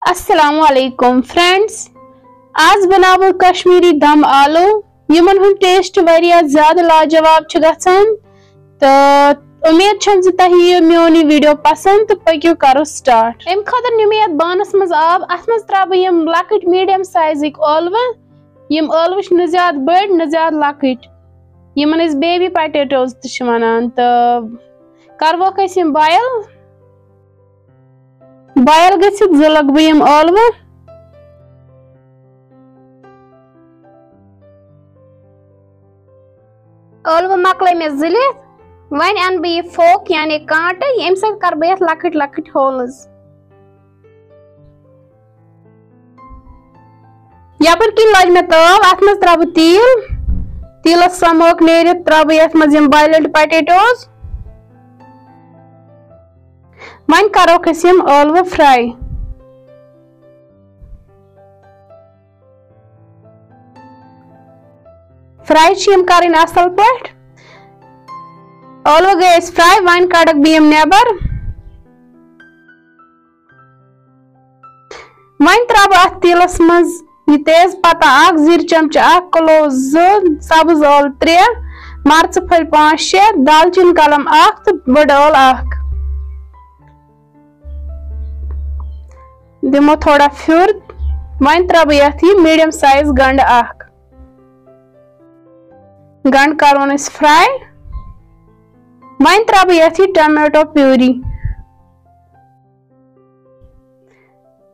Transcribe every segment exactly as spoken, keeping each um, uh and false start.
السلام علیکم فرینڈز، آز بناوو کشمیری دم آلو، یمن ہُنٛد ٹیسٹ واریاہ زیادٕ لاجواب چھُ گژھان۔ تہٕ امید چھم زِ تۄہہِ یِیہِ میون یہِ ویڈیو پسند، تہٕ پٔکِو کرو سٹارٹ۔ امہِ خٲطرٕ نِمہٕ یتھ بانس منٛز آب، اتھ منٛز ترٛاوٕ بہٕ یِم لۄکٕٹۍ میڈیم سایزٕکۍ ٲلوٕ۔ یِم ٲلوٕ چھِ نہٕ زیادٕ بٔڑۍ نہٕ زیادٕ لۄکٕٹۍ، یِمن أسۍ بیبی پوٹیٹوز تہِ چھِ ونان۔ تہٕ کروکھ أسۍ یِم بویل۔ بویل گٔژھِتھ زٕلَکھ بہٕ یِم ٲلوٕ۔ ٲلوٕ مۄکلٲے مےٚ زٕلِتھ۔ وۄنۍ اَنہٕ بہٕ یہِ فوک یعنی کانٛٹہٕ، ییٚمہِ سۭتۍ کَرٕ بہٕ یَتھ لۄکٕٹۍ لۄکٕٹۍ ہولٕز۔ یپٲرۍ کِنۍ لٲج مےٚ تٲو، اَتھ منٛز ترٛاوٕ بہٕ تیٖل۔ تیٖلَس سموک نیٖرِتھ ترٛاوٕ بہٕ یَتھ منٛز یِم بویلڈ پوٹیٹوز۔ وۄنۍ کَروکھ أسۍ یِم ٲلوٕ فراے۔ فراے چھِ یِم کَرٕنۍ اَصٕل پٲٹھۍ۔ ٲلوٕ گٔے اَسہِ فراے، وۄنۍ کَڑَکھ بہٕ یِم نٮ۪بر۔ وۄنۍ ترٛاوٕ بہٕ اَتھ تیٖلَس منٛز یہِ تیز پَتہ اَکھ، زِرۍ چمچہٕ اَکھ، کلوو زٕ، سبٕز ٲلہٕ ترٛےٚ، مرژٕ پھٔلۍ پانٛژھ شےٚ، دالچیٖن کلم اَکھ تہٕ بٔڑ ٲلہٕ اَکھ۔ دِمو تھوڑا پھیُر۔ وۄنۍ ترٛاوٕ بہٕ یَتھ یہِ میٖڈیم سایز گنٛڈٕ اَکھ۔ گنٛڈٕ کَرون أسۍ فراے۔ وۄنۍ ترٛاوٕ بہٕ یَتھ یہِ ٹمیٹو پیوری۔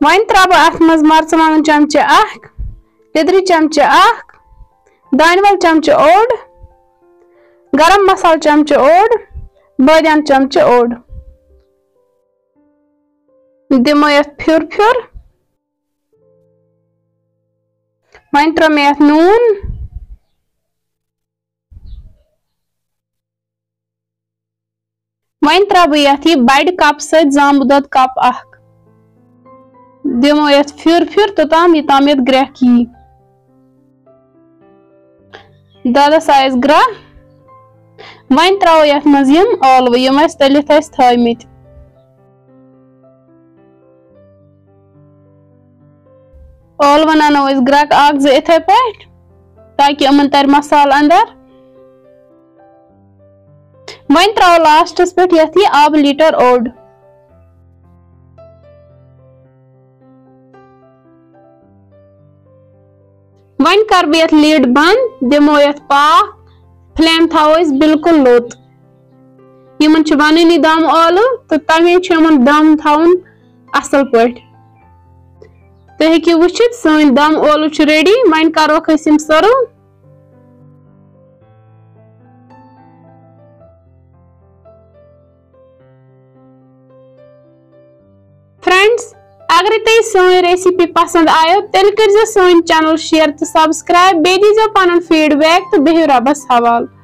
وۄنۍ ترٛاوٕ بہٕ اَتھ منٛز مرژٕوانٛگن چمچہٕ اَکھ، لیٚدرِ چمچہٕ اَکھ، دانہِ ول چمچہٕ اوٚڑ، گرم مسالہٕ چمچہٕ اوٚڑ، بٲدیان چمچہٕ اوٚڑ۔ دِمو یَتھ پھیُر پھیُر۔ وۄنۍ ترٛوو مےٚ یَتھ نوٗن۔ وۄنۍ ترٛاوٕ بہٕ یَتھ یہِ بَڑِ کپ سۭتۍ زامہٕ دۄد کپ اَکھ۔ دِمو یَتھ پھیُر پھیُر توٚتام، یوٚتام یَتھ گرٛٮ۪کھ یی۔ دۄدَس آیَس گرٛٮ۪کھ۔ وۄنۍ ترٛاوو یَتھ منٛز یِم ٲلوٕ، یِم اَسہِ تٔلِتھ ٲسۍ تھٲومٕتۍ۔ ٲلوَن اَنو أسۍ گرٛٮ۪کھ اَکھ زٕ یِتھَے پٲٹھۍ، تاکہِ یِمَن تَرِ مصالہٕ اَندَر۔ وۄنۍ ترٛاوو لاسٹَس پٮ۪ٹھ یَتھ یہِ آبہٕ لیٖٹر اوٚڑ۔ وۄنۍ کَرٕ بہٕ یَتھ lid بنٛد، دِمو یَتھ پاکھ، flame تھاوو أسۍ بالکل لوٚت۔ یِمَن چھِ بَنٲنی دَم ٲلوٕ، تہٕ تَمے چھُ یِمَن دَم تھاوُن اَصٕل پٲٹھۍ۔ تُہۍ ہیٚکِو وٕچھِتھ، سٲنۍ دَم ٲلوٕ چھِ ready۔ وۄنۍ کَروکھ أسۍ یِم serve۔ فرینڈز، اگرے تۄہہِ سٲنۍ recipe پسند آیو، تیٚلہِ کٔرزیٚو سٲنۍ channel share تہٕ subscribe، بیٚیہِ دیٖزیٚو پنُن feedback تہٕ بِہِو رۄبس حوالہٕ۔